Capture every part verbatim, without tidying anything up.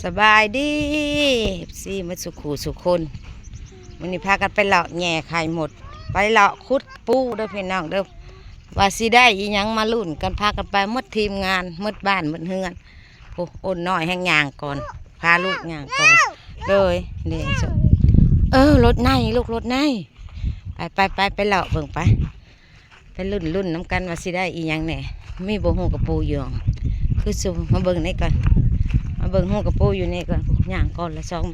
สบายดี เอฟซี หมดสุขูสุคน มื้อนี้พากันไปเลาะแหย่ไข่มด ไปเลาะขุดปูเด้อพี่น้องเด้อ ว่าสิได้อีหยังมาลุ้นกัน พากันไปหมดทีมงาน หมดบ้าน หมดเฮือน โอ้ อ้นน้อยแฮงย่างก่อน พาลูกย่างก่อน เลย เด้ เออ รถใน ลูก รถใน ไป ไป ไป ไปเลาะเบิ่งไป ไปลุ้นๆนำกันว่าสิได้อีหยังแหน่ มีบ่ฮู้กะปูอยู่ คือสุ มาเบิ่งนี่ก่อน มาเบิ่งฮู้กะปูอยู่นี่ก่อน ย่างก่อนละสอง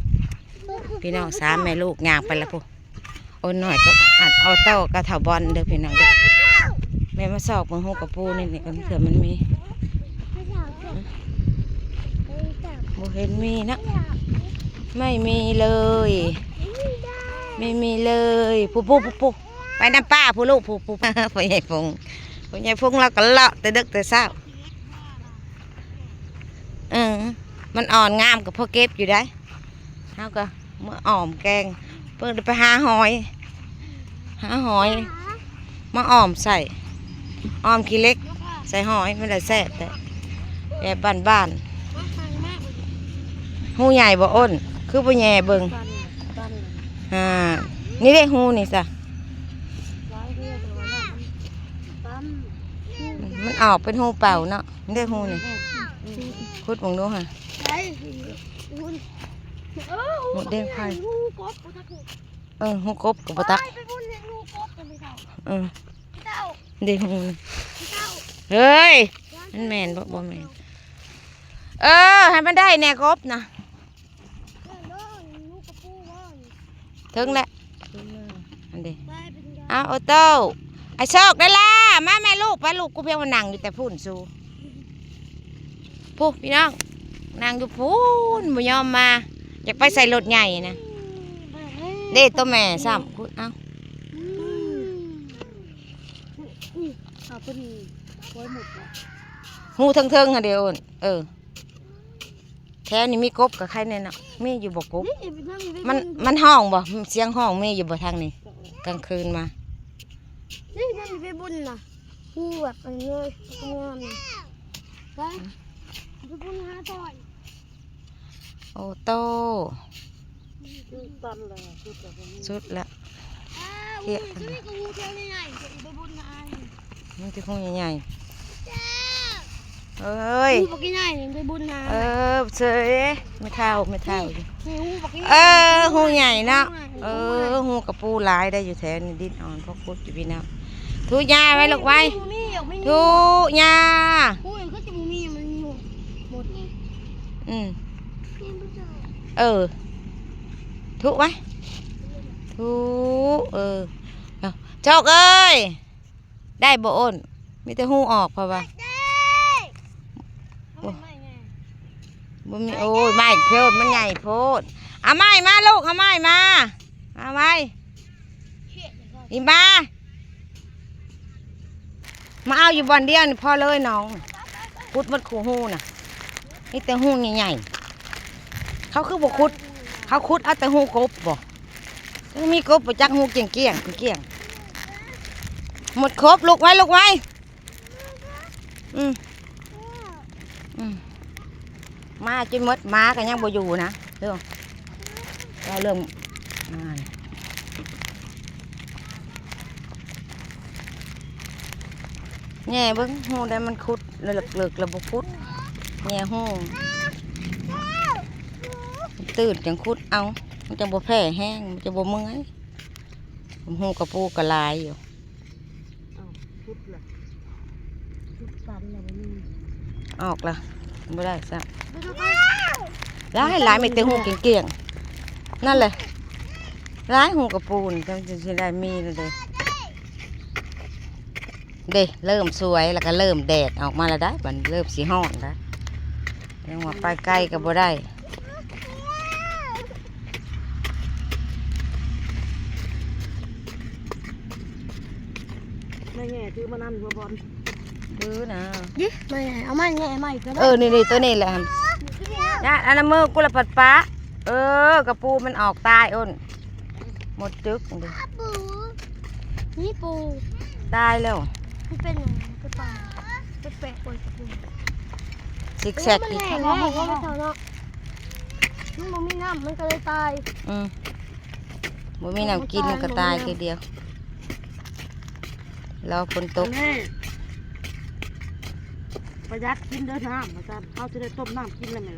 พี่น้องสามแม่ลูกย่างไปละพุ้น อ้นน้อยกับอันออโต้กับเฒ่าบอลเด้อพี่น้องเด้อ แม่มาซอกเบิ่งฮู้กะปูนี่นี่ก่อน เผื่อมันมี บ่เห็นมีนะ ไม่มีเลย ไม่มีเลย พุ้นพุ้นพุ้นพุ้น ไปนำป้าพุ้นลูก พุ้นพุ้นพุ้น พ่อใหญ่พงษ์ พ่อใหญ่พงษ์ลาวก็เลาะแต่ดึกแต่เช้า เออ มันอ่อนงามก็พอเก็บอยู่ได้ เฮาก็มาอ่อมแกง เพิ่นไปหาหอย หาหอย มาอ่อมใส่ อ่อมขี้เหล็ก ใส่หอย มันได้แซ่บแท้ แบบบ้านๆ ฮูใหญ่บ่อ้น คือบ่แหย่เบิ่ง อ่า นี่เด้ฮูนี่ซะ มันออกเป็นฮูเป่าเนาะ นี่เด้ฮูนี่ ขุดเบิ่งดูหั่น หมดเด้งไข่ เออ ฮูกบก็บ่ตัก เออ ฮูกบก็บ่ตัก ไปบุญเลี้ยงฮูกบกันไปเฒ่า เออ พี่เฒ่า เด้ฮูนี่ พี่เฒ่า เฮ้ย มันแม่นบ่ บ่แม่น เออ ให้มันได้แหน่กบนะ เออ ลูกกระปูว่า ถึงแล้ว อันเด้ ไปเป็นไง เอาออโต้ ไอ้โชคได้ล่ะ มาแม่ลูก ไปลูก กูเพียงว่านั่งอยู่แต่พุ้นสู พุ้นพี่น้อง นั่งอยู่พุ้น บ่ยอมมา อยากไปใส่รถใหญ่นะ เด้ตัวแม่ซ้ำ ขุด เอา อืม อืม เอาตัวนี้ไว้หมดละ ฮูเทิงๆหั่นเด้ เออ แถวนี้มีกบกับไข่แน่เนาะ มีอยู่บ่กบ นี่ไปนั่งอยู่ มัน มันฮ้องบ่ เสียงฮ้องมีอยู่บ่ทางนี้ กลางคืนมา นี่นั่นไปบุญน่ะ ฮูแบบอันนี้เลย งามน่ะ ไป ไปบุญหาต่อย โอโต้ ตันเลย สุดแล้ว อ้าว เทียบกัน ฮู้ นี่ก็ฮู้เท่านี้ไง จะไปบุญหา มันจะฮู้ใหญ่ๆ เอ้ย ฮู้บักใหญ่นี่ไปบุญหา เออ เฉย ไม่เท่า ไม่เท่า นี่ ฮู้บักใหญ่ เออ ฮู้ใหญ่เนาะ ฮู้ใหญ่ เออ ฮู้ใหญ่ ฮู้กะปูหลายได้อยู่แถวนี้ ดินอ่อน พอขุดอยู่พี่น้อง ทุย่าไว้ลูกไว้ ฮู้มีอยู่ มี ทุย่า ฮู้อยู่ ก็จะมี มันมีหมด อืม เออ ทุไว้ ทุ เออ เอา โชคเอ้ย ได้บ่อ้น มีแต่ฮูออกเพราะว่า โอ้ บ่มี โอ้ย ไม้โพด มันใหญ่โพด เอาไม้มาลูก เอาไม้มา เอาไว้ อีมา มาเอาอยู่บ่อนเดียวนี่พอเลยน้อง ขุดหมดคู่ฮูน่ะ มีแต่ฮูใหญ่ๆ เขาคือบ่ขุด เขาขุดเอาแต่ฮูกบบ่ มีกบบ่จักฮูเกลี้ยงๆ เกลี้ยง หมดครบ ลูกไว้ ลูกไว้ อืม อืม มาจนหมด หมาก็ยังบ่อยู่นะ เด้อ เราเริ่ม อ่า แหย่เบิ่ง ฮูได้มันขุด เลิกๆ แล้วบ่ขุด แหย่ฮู ตื่นจังขุดเอา มันจังบ่แพ้แฮง มันจังบ่เมื่อย ฮูกะปูกะหลายอยู่ อ้าว ขุดล่ะ ขุดตันแล้วบ่มี ออกละ บ่ได้ซ้ำ หลายหลาย มีแต่ฮูเกลี้ยงๆ นั่นแหละ หลายฮูกะปูนี่ จังสิได้มีแล้วเด้ เด้ เริ่มสวย แล้วก็เริ่มแดดออกมาแล้วได้ บัดเริ่มสิฮ้อนแล้ว ยังว่าไปไกลก็บ่ได้ แม่แง่ถือมานั่นหัวบอล ถือนะ ยิ ไม่ไง เอาไม้แง่ใหม่ก็ได้ เออ นี่ๆ ตัวนี้แหละหั่น นะ อันนั้นมือกูละปัดปะ เออ กะปูมันออกตายอ้น หมดจึกเลย ปู นี่ปู ตายแล้ว มันเป็นอย่างนี้ก็ตาย แปลกๆ กว่าปู ซิกแซก มัน อีก แหลกเนาะ มันก็ไม่เท่าเนาะ มันบ่มีน้ำมันก็เลยตาย อืม บ่มีน้ำกินมันก็ตายทีเดียว รอฝนตก อันนี้ ประหยัดกินเด้อน้ำ อาจารย์ เขาจะได้ต้มน้ำกินแล้วแม่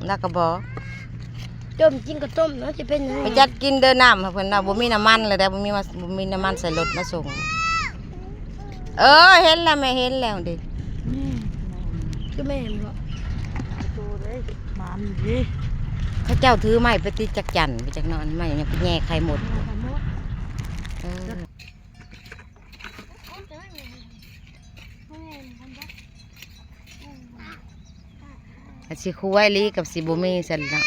แล้วก็บอก ต้มกินก็ต้มเนาะ จะเป็นยังไง ประหยัดกินเด้อน้ำ เพิ่นว่าบ่มีน้ำมันเลยเด้ บ่มีมา บ่มีน้ำมันใส่รถมาส่ง เออ เห็นแล้วแม่ เห็นแล้วดิ คือแม่นบ่ โตเด้ มันดิ เขาเจ้าถือไม้ไปติดจักจั่นไปจักหน่อน ไม้ยังไปแย่ไข่มด เออ อาจสิคุยลีกับสิบ่มีซั่นเนาะ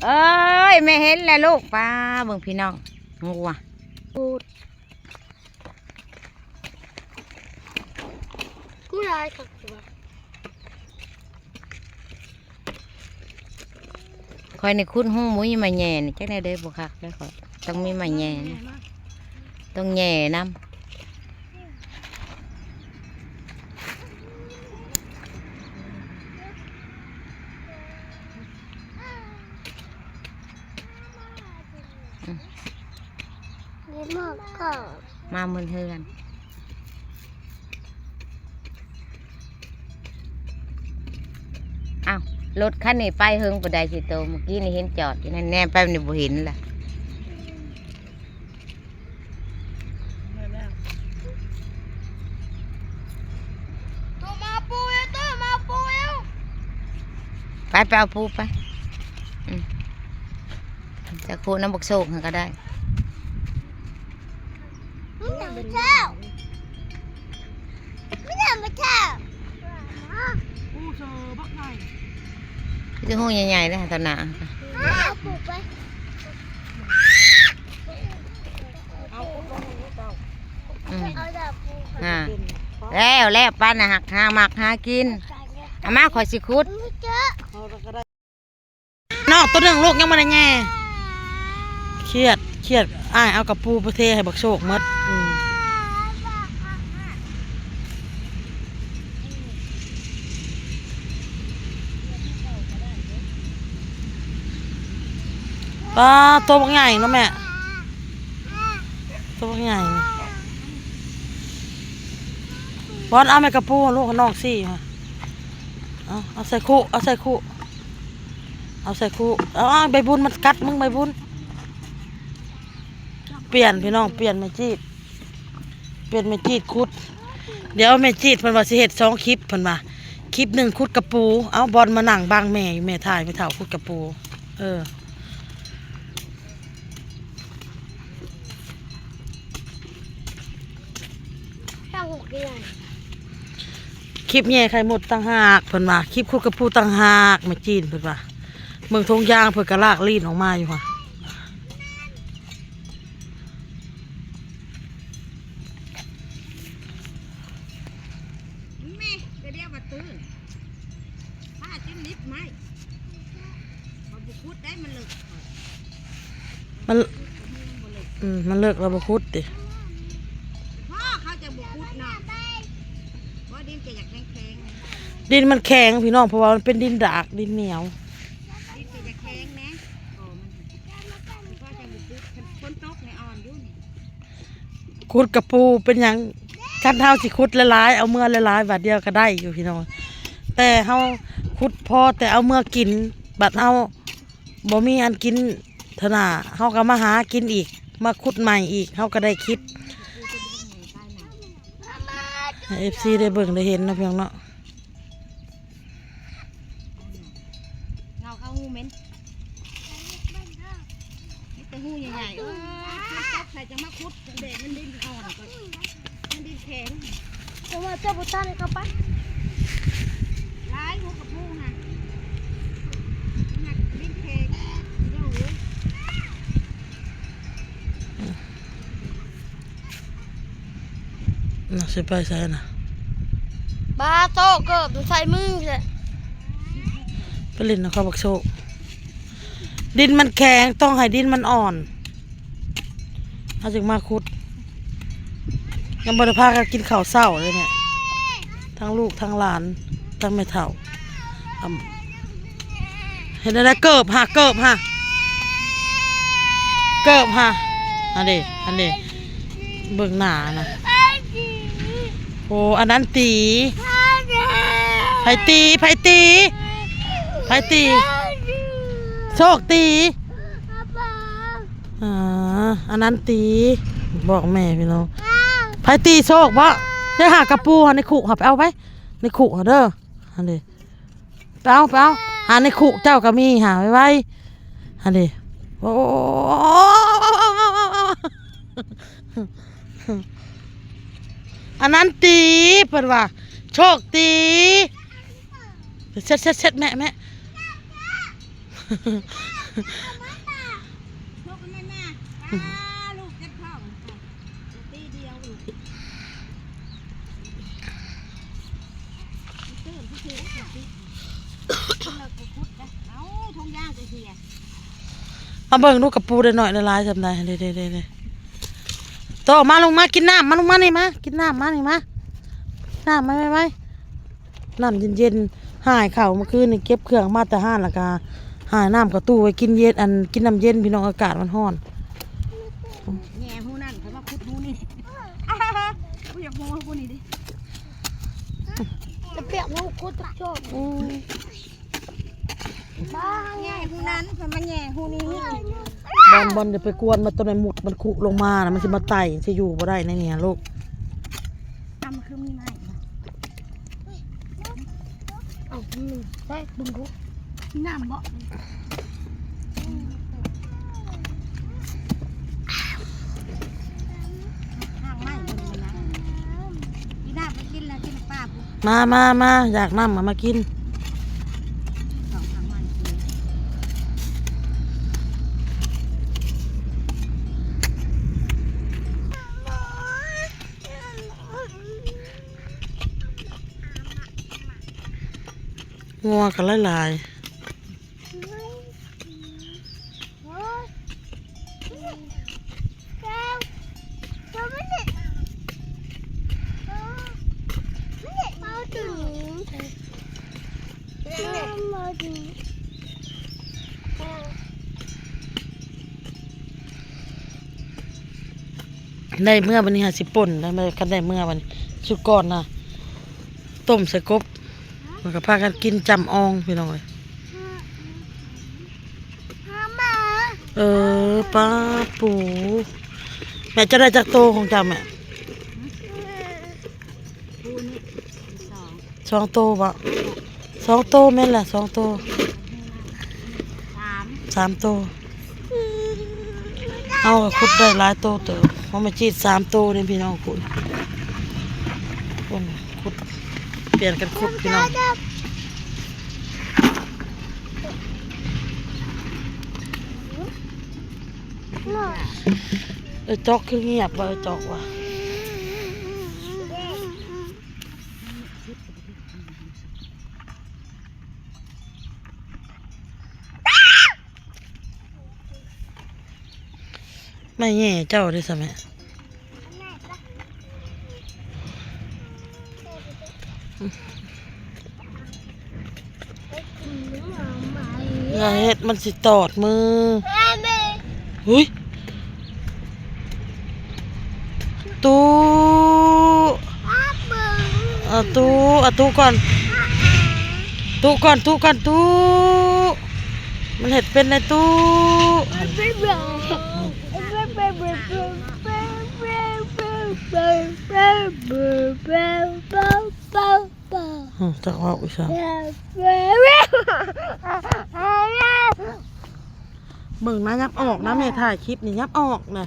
เอ้ย แม่เห็นแล้วลูก ป้า เบิ่งพี่น้อง งัว กูได้ครับ ข้อยนี่ขุดฮูบ่มีไม้แหย่นี่ จักแนวใดบ่คักเด้อข้อย ต้องมีไม้แหย่นะ ต้องแหย่นำ อืม นี่หมดก่อน มามื้อเฮือน อ้าว รถคันนี้ไปเฮิงปานใดสิโต เมื่อกี้นี่เห็นจอดอยู่นั่น แนมไปนี่บ่เห็นล่ะ โตมาปูแล้ว โตมาปูแล้ว ไป ไปเอาปูไป อืม จะคู่น้ำบักโซกให้ก็ได้ ไม่อยากมาเที่ยว ไม่อยากมาเที่ยว อู้เธอบักไง จะห้องใหญ่ๆเลยค่ะตอนหนา เอาปลูกไป เอาขุดลงนี่เจ้า อืม เอาดอกปลูก อ่า แล้ว แล้วป้าน่ะหักหาหมากหากิน เอามา ข่อยสิขุด ไม่เจอ เอาแล้วก็ได้ นอกตัวหนึ่งลูกยังบ่ได้แย่ เครียด เครียด อ้ายเอากระปูไปเทให้บักโชคหมด อืม ปลาตัวบักใหญ่เนาะแม่ ตัวบักใหญ่ บอสเอาแม่กระปูลูกน้องสี่ค่ะ เอา เอาใส่คุ เอาใส่คุ เอาใส่คุ เอา เอาใบบุญมันกัดมึงใบบุญ เปลี่ยนพี่น้อง เปลี่ยนแม่จีด เปลี่ยนแม่จีดขุด เดี๋ยวแม่จีดเพิ่นว่าสิเฮ็ดสองคลิปเพิ่นว่า คลิปหนึ่งขุดกระปู เอาบอลมานั่งบังแม่อยู่ แม่ถ่ายแม่เฒ่าขุดกระปู เออ ตั้งหกเดือน คลิปแย่ไข่มดต่างหากเพิ่นว่า คลิปขุดกระปูต่างหากแม่จีนเพิ่นว่า เมืองทงยางเพิ่นก็ลากลีนออกมาอยู่ค่ะ แม่กระเดียวมาตื้น ผ้าจิ้มลิบไหม เขาบุคุดได้มันเลย มัน อืม มันเลิกแล้วบ่ขุดติ พ่อเขาจะบุคุดเนาะ เพราะดินจะอยากแข็งๆ ดินมันแข็งพี่น้อง เพราะว่ามันเป็นดินดาก ดินเหนียว ดินจะอยากแข็งนะ อ๋อ มัน มันก็จะบุคุด ฝนตกในอ่อนอยู่นี่ ขุดกระปูเป็นหยัง คันเฮาสิขุดหลายๆ เอาเมือหลายๆ บาทเดียวก็ได้อยู่พี่น้อง แต่เฮาขุดพอแต่เอาเมือกิน บัดเฮาบ่มีอันกินเท่าน่ะ เฮาก็มาหากินอีก มาขุดใหม่อีก เฮาก็ได้คลิป ให้ เอฟซี ได้เบิ่งได้เห็นเนาะพี่น้องเนาะ เงาเข้าหูเหม็น มีแต่หูใหญ่ๆ เออ จับใส่จะมาขุด แดดมันดินอ่อนก่อน มันดินแข็ง แต่ว่าเจ้าบ่ตันก็ไป หลายหัวกระปูน่ะ หนักดินแข็ง เจ้าเอ้ย น่ะ สิไปไสน่ะ ปลาโตเกิบใส่มือเลย ไปเล่นนำเขาบักโชค ดินมันแข็ง ต้องให้ดินมันอ่อน เฮาจึงมาขุด ยังบ่ได้พากันกินข้าวเช้าเลยแม่ ทั้งลูกทั้งหลาน ทั้งแม่เฒ่า อำ เห็นอะไร เกิบฮะ เกิบฮะ เกิบฮะ อันนี้ อันนี้ เบิ่งหน้านะ โอ้ อันนั้นตี ไผตี ไผตี ไผตี โชคตี อ่า อันนั้นตี บอกแม่พี่น้อง ไผตีโชคบ่ ได้หากระปูหาในคุหาไปเอาไป ในคุหาเด้อ อันนี้ ไปเอา ไปเอา หาในคุเจ้าก็มี หาไว้ไว้ อันนี้ โอ้ อันนั้นตี เพิ่นว่า โชคตี เช็ด เช็ด เช็ด แม่ แม่ ลูกมันน่ะ ป้า ลูกเจ็บท้อง ตีเดียวลูก ตื่นที่คือ เลิกกูพุดนะ เอ้า ทงยางจะเสีย มาเบิ่งลูกกระปูได้หน่อยละลายจำได้ เด้ เด้ เด้ เด้ โต มาลงมากินน้ำ มาลงมานี่มา กินน้ำ มานี่มา น้ำ มา มา มา น้ำเย็นๆ หายเข่าเมื่อคืนนี่เก็บเครื่องมาแต่ห้านแล้วก็หายน้ำเข้าตู้ไว้กินเย็น อันกินน้ำเย็นพี่น้อง อากาศมันร้อน แง่หูนั่นเขามาขุดหูนี่ กูอยากโม้กูนี่ดิ จะเปียกหูคุดทุกช่วง อืม บ้า แง่หูนั้นเขามาแง่หูนี้ บอล บอลอย่าไปกวนมัน ตัวไหนหมุดมันคุลงมานะ มันสิมาไต่ สิอยู่บ่ได้ในเนี่ยลูก ทำคือมีไม้ เอา อืม ได้ บึงกู น้ำบ่ ทางไม้มันนะ กินน้ำไปกินแล้ว กินปลาปุ๊บ มา มา มา อยากน้ำก็มากิน สองทางมันกิน งัวก็หลายๆ ได้เมื่อวันนี้หาสิป่นได้ไหม คันได้เมื่อวันนี้ สุกรนะ ต้มใส่กบ มันก็พากันกินจำอองพี่น้องเอ้ย เออ ป้าปู แม่จะได้จักโตของเจ้าแม่ สองโตบ่ สองโตแม่นแหละ สองโต สาม สามโต เอาก็ขุดได้หลายโตเติบ เพราะมาจีดสามโตนี่พี่น้องคุณ คุณขุด เปลี่ยนกันขุดพี่น้อง เออ จอกคือเงียบว่ะ เออ จอกว่ะ ไม่แง่เจ้าได้สมัย อย่าเฮ็ดมันสิตอดมือ เฮ้ย ตู้ เอาตู้ เอาตู้ก่อน ตู้ก่อน ตู้ก่อน ตู้ มันเฮ็ดเป็นในตู้ อืม จักว่าอีสาน เบิ่งนะ ยับออกนะ แม่ถ่ายคลิปนี่ ยับออกนะ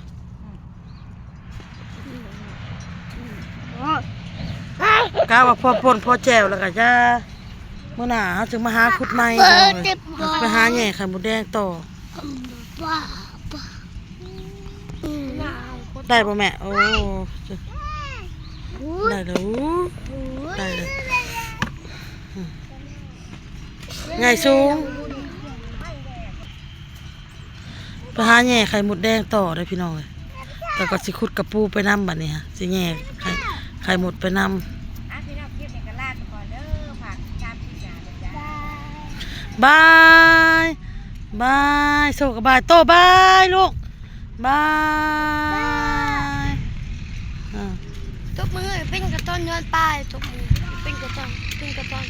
กะว่าพอป่นพอแจ่วแล้วก็จะ มื้อหน้าเฮาจึงมาหาขุดใหม่ เออ เจ็บ ไปหาแหย่ไข่มดแดงต่อ ได้บ่แม่ โอ้ ได้แล้ว ได้เลย ใหญ่สูง ไปหาแหย่ไข่มดแดงต่อเด้อพี่น้องเอ้ย แล้วก็สิขุดกระปูไปนำบัดนี้ฮะ สิแหย่ไข่ ไข่มดไปนำ อ่ะพี่น้อง คลิปนี้ก็ลา บาย บาย โซกับบายโต บายลูก บายอ่า ตบมือให้เพ่นกระต้อนย้อนป้ายตบมือเพ่นกระต้อนเพ่นกระต้อน